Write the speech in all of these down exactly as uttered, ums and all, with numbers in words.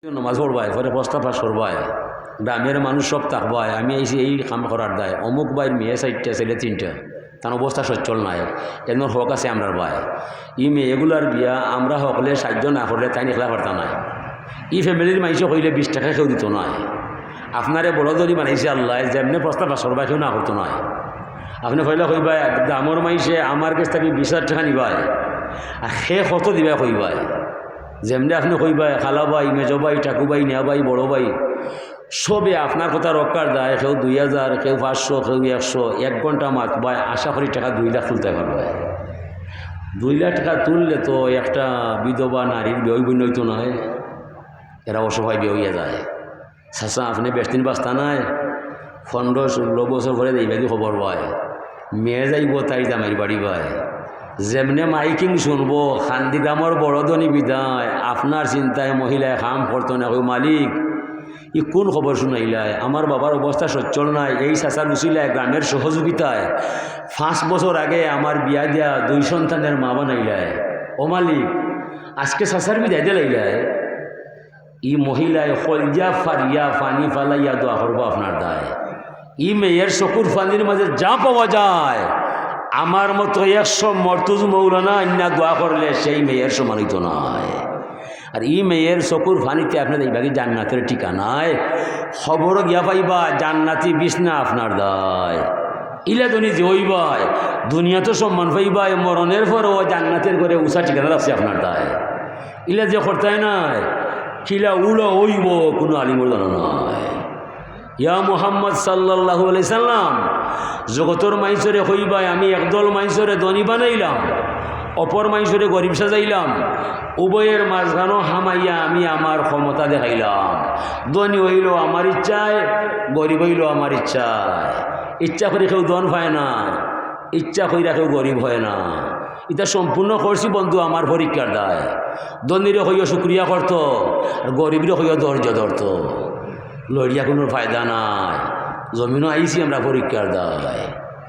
নমাজ পড়বায়, পরে প্রস্তাব পাশ করবায়, গ্রামের মানুষ সব থাকবায়, আমি আইছি এই কাম করার দায়, অমুক ভাইর মেয়ে চাইরটা, ছেলে তিনটা, তান অবস্থা সচ্ছল নায়, এজন্য হক আছে আমরার ভাই। ই মেয়েগুলার বিয়া আমরা হকলে সাহায্য না করলে তাইন একলা পারতা নায়। ই ফ্যামিলির মাইনষে কইলে বিশ টেকা কেউ দিত নায়। আপনারে বড় ধনী বানাইছে আল্লায়, যেমনে প্রস্তাব পাশ করবায় কেউ না করতো নায়। আপনে কইলা কইবায়, গ্রামর মাইনষে আমার গেছ থাকি বিশ হাজার টেকা নিবায়, আর হে কত দিবায় কইবায়। যেমনে আপনে কইবায়, খালা ভাই, মেজো ভাই, টাকু ভাই, নিয়া ভাই, বড় ভাই, সবে আপনার কথা রক্ষার দায়, কেউ দুই হাজার, কেউ পাঁচশো, কেউ একশো, এক ঘন্টা মাতবায়, আশা করি টেকা দুই লাখ তুলতায় পারবায়। দুই লাখ টেকা তুললে তো একটা বিধবা নারীর বিয়া অইতো নায়, এরা অসহায় বিয়া অইয়া যায়। চাচা, আপনে বেশদিন বাঁচতা নায়, পনরো ষোলো বছর পরে যাইবায়, খবর পায়, মেয়ে যাইবো তাইর জামাইর বাড়ি বায়। যেমনে মাইকিং শুনবো, কান্দি গ্রামর বড় ধনী বিদায়, আপনার চিন্তায় মহিলায় কাম করতো না, কইবো, মালিক, ই কোন খবর শুনাইলায়? আমার বাবার অবস্থা সচ্ছল নায়, এই চাচার উছিলায়, গ্রামের সহযোগিতায় পাঁচ বছর আগে আমার বিয়া দিয়া দুই সন্তানের মা বানাইলায়। ও মালিক, আজকে চাচার বিদায় দিলাইলায়। ই মহিলায় কলজা ফারিয়া পানি ফালাইয়া দোয়া করবো আপনার দায়। ই মেয়ের চকুর পানির মাঝে যা পাওয়া যায়, আমার মতো একশো মর্তুজ মৌলানা আইন্না দোয়া করলে সেই মেয়ের সমান অইতো নায়। আর ই মেয়ের চকুর পানিতে আপনে যাইবাগি জান্নাতের ঠিকানায়, খবর গিয়া পাইবা জান্নাতি বিছনা আপনার দায়। ইলা ধনী যে অইবায়, দুনিয়াত সম্মান পাইবায়, মরণের পরেও জান্নাতের ঘরে উঁচা ঠিকানা রাখছে আপনার দায়। ইলা যে করতায় নায়, কিলা উলা অইবো, কুনু আলিমর জানা নাই। ইয়া মুহাম্মদ সাল্লাল্লাহু আলাইহি সাল্লাম, জগতর মাইনষরে কইবায়, আমি একদল মাইনষরে ধনী বানাইলাম, অপর মাইনষরে গরিব সাজাইলাম, উভয়ের মাঝখানো হামাইয়া আমি আমার ক্ষমতা দেখাইলাম। ধনী অইলো আমার ইচ্ছায়, গরিব অইলো আমার ইচ্ছায়। ইচ্ছা করি কেউ ধন পায় না, ইচ্ছা কইরা কেউ গরিব হয় না। ইতা সম্পূর্ণ করছি বন্ধু আমার পরীক্ষার দায়। ধনীরে কইও শুকরিয়া করতো, আর গরিবরে কইও ধৈর্য ধরতো। লড়িয়া কুনু ফায়দা নাই। জমিনো আইছি আমরা পরীক্ষার দায়।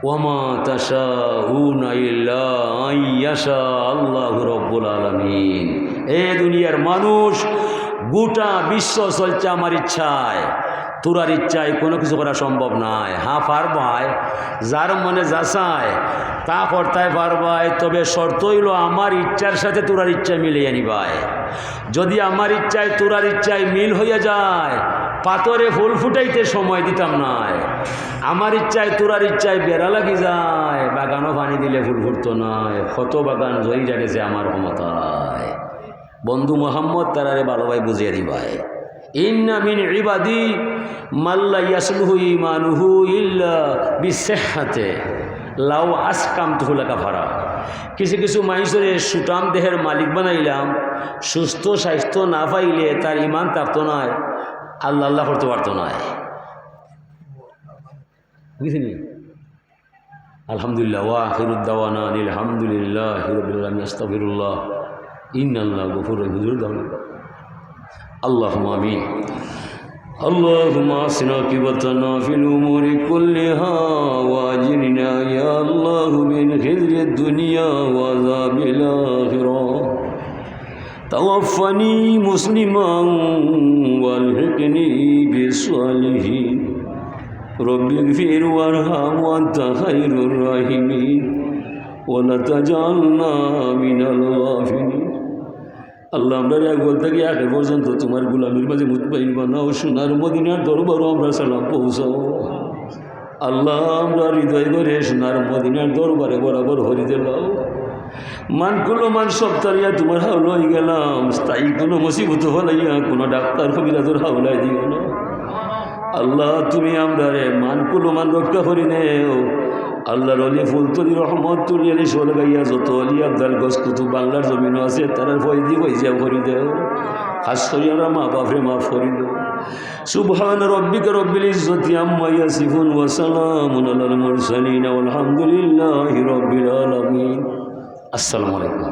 ওয়ামা তাশাউনা ইল্লা আন ইয়াশা আল্লাহু রাব্বুল আলামিন। এ দুনিয়ার মানুষ, গোটা বিশ্ব চলছে আমার ইচ্ছায়, তোরার ইচ্ছায় কোনো কিছু করা সম্ভব নায়। হ্যাঁ, পারবায়, যার মনে যা চায় তা করতায় পারবায়, তবে শর্ত অইলো আমার ইচ্ছার সাথে তোরার ইচ্ছা মিলাইয়া নিবায়। যদি আমার ইচ্ছায় তোরার ইচ্ছায় মিল হইয়া যায়, পাথরে ফুল ফুটাইতে সময় দিতাম নায়। আমার ইচ্ছায় তোরার ইচ্ছায় বেড়া লাগি যায়, বাগানো পানি দিলে ফুল ফুটতো নায়। কত বাগান ঝরিয়া গেছে আমার ক্ষমতায়। বন্ধু মোহাম্মদ তারারে ভালোবায় বুঝিয়া দিবায়। ইন্না মিন ইবাদি মাল্লা ইয়াসলুহু ইমানুহু ইল্লা বিসিহহাতে লাউ আসকামতুহু লাকাফারা। কিছু কিছু মাইনষরে সুঠাম দেহের মালিক বানাইলাম, সুস্থ স্বাস্থ্য না পাইলে তার ইমান থাকতো নায়, আল্লাহ আল্লাহ করতো পারতো নায়। বুঝছনি? আলহামদুলিল্লাহ, ওয়া আখিরু দাওয়ানা আনিল হামদুলিল্লাহি রাব্বিল আলামিন। আস্তাগফিরুল্লাহ। ইন্নাল্লাহা গফুরুর রহিম। হুজুর দাওয়ানা। আল্লাহুম্মা আমিন। اللهم أحسن عاقبتنا في الأمور كلها وأجرنا يا الله من خزي الدنيا وعذاب الآخرة. توفني مسلما وألحقني بالصالحين. رب اغفر وارحم وأنت خير الراحمين. ولا تجعلنا من الغافلين. আল্লাহ, আমরারে আগল থাকি আখের পর্যন্ত তোমার গোলামির মাঝে মুতমাইন বানাও। সোনার মদিনার দরবারো আমরার সালাম পৌঁছাও। আল্লাহ, আমরার হৃদয় ঘরে সোনার মদিনার দরবারে বরাবর করি দিলাও। মান কুলো মান সব তারিয়া তোমার হাওলা অইগেলাম। স্থায়ী কোনো মুসিবত ফালাইয়া কোনো ডাক্তার কবিরাজর হাওলায় দিও না। আল্লাহ, তুমি আমরারে মান কুলো মান রক্ষা করি নেও। আল্লাহর ওলি ফুলতলি রহমতুল্লাহ আলী সরগাইয়া যত ওলি আবদাল গছ কুতুব বাংলার জমিনো আছে, তারার ফয়জি ফয়জিয়াব করি দেও। খাস করি আমরা মা বাপরে মাফ করি দেও। সুবহান রব্বিকা রব্বিল ইজ্জতি আম্মা ইয়াসিফুন ওয়া সালামুন আলাল মুরসালিন ওয়াল হামদুলিল্লাহি রব্বিল আলামিন। আসসালামু আলাইকুম।